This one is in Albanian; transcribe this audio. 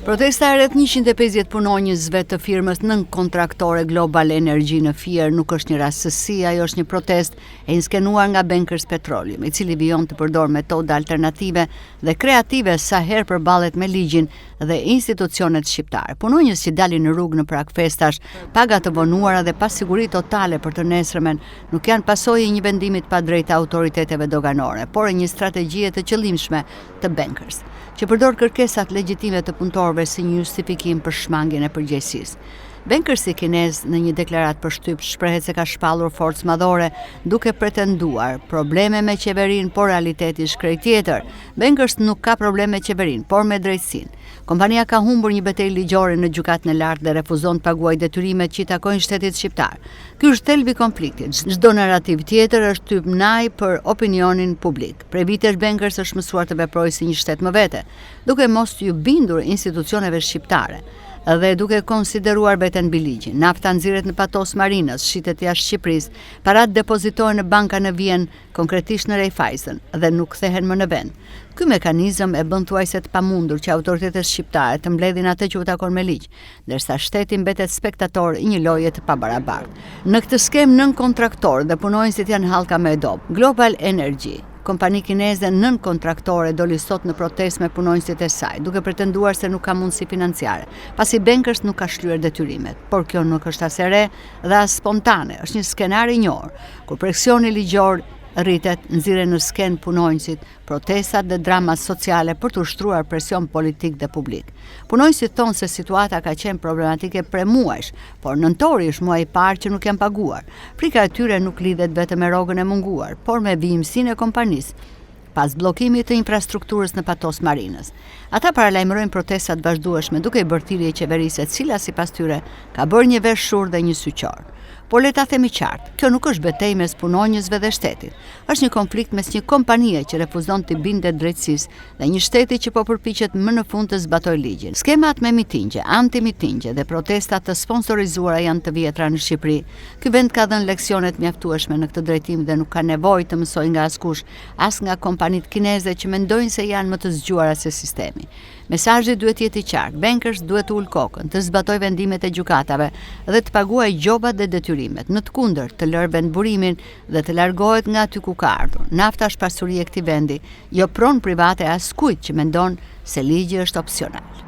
Protesta e rreth 150 punonjësve të firmës nënkontraktore Global Energy në Fier nuk është një rastësi, ajo është një protestë e inskenuar nga Bankers Petroleum, i cili vijon të përdorë metoda alternative dhe kreative sa herë përballet me ligjin dhe institucionet shqiptare. Punonjës që dalin në rrugë në prag festash, paga të vonuara dhe pasiguri totale për të nesërmen, nuk janë pasojë e një vendimi të padrejtë të autoriteteve doganore, por e një strategjie të qëllimshme të Bankers, që përdor kërkesat legjitime të punëtorëve si një justifikim për shmangien e përgjegjësisë. Bankersi kinez në një deklaratë për shtyp shprehet se ka shpallur forcë madhore, duke pretenduar probleme me qeverinë, por realiteti është krejt tjetër. Bankers nuk ka problem me qeverinë, por me drejtësinë. Kompania ka humbur një betejë ligjore në gjykatën e lartë dhe refuzon të paguajë detyrimet që i takojnë shtetit shqiptar. Ky është thelbi i konfliktit. Çdo narrativë tjetër është tymnajë për opinionin publik. Prej vitesh Bankers është mësuar të veprojë si një shtet më vete, duke mos iu bindur institucioneve shqiptare dhe duke konsideruar veten mbi ligjin. Nafta nxirret në Patos Marinës, shitet jashtë Shqipërisë, paratë depozitohen në banka në Vjenë, konkretisht në Raiffeisen, dhe nuk kthehen më në vend. Ky mekanizëm e bën thuajse të pamundur që autoritetet shqiptare të mbledhin atë që u takon me ligj, ndërsa shteti mbetet spektator i një loje të pabarabartë. Në këtë skemë nënkontraktorët dhe punonjësit janë hallka më e dobët. Global Energy, kompani kineze nënkontraktore doli sot në protestë me punonjësit e saj, duke pretenduar se nuk ka mundësi financiare, pasi Bankers nuk ka shlyer detyrimet. Por kjo nuk është as e re dhe as spontane, është një skenar i njohur, kur presioni ligjor rritet, nxirren në skenë punonjësit, protestat dhe dramat sociale për të ushtruar presion politik dhe publik. Punonjësit thonë se situata ka qenë problematike prej muajsh, por nëntori është muaji i parë që nuk janë paguar. Frika e tyre nuk lidhet vetëm me rrogën e munguar, por me vijimësinë e kompanisë pas bllokimit të infrastrukturës në Patos Marinës. Ata paralajmërojnë protesta të vazhdueshme duke i bërë thirrje qeverisë e cila sipas tyre ka bërë një vesh shurdh dhe një sy qorr. Por le ta themi qartë, kjo nuk është betejë mes punonjësve dhe shtetit. Është një konflikt mes një kompanie që refuzon t'i bindet drejtësisë dhe një shteti që po përpiqet më në fund të zbatojë ligjin. Skemat me mitingje, anti-mitingje dhe protesta të sponsorizuara janë të vjetra në Shqipëri. Ky vend ka dhënë leksione të mjaftueshme në këtë drejtim dhe nuk ka nevojë të mësojë nga askush, as nga kompanitë kineze që mendojnë se janë më të zgjuara se sistemi. Mesazhi duhet të jetë i qartë, Bankers duhet të ulë kokën, të zbatojë vendimet e gjykatave dhe të paguajë gjobat dhe detyrimet, në të kundërt, të lërë vendburimin dhe të largohet nga aty ku ka ardhur. Nafta është pasuri e këtij vendi, jo pronë private e askujt që mendon se ligji është opsional.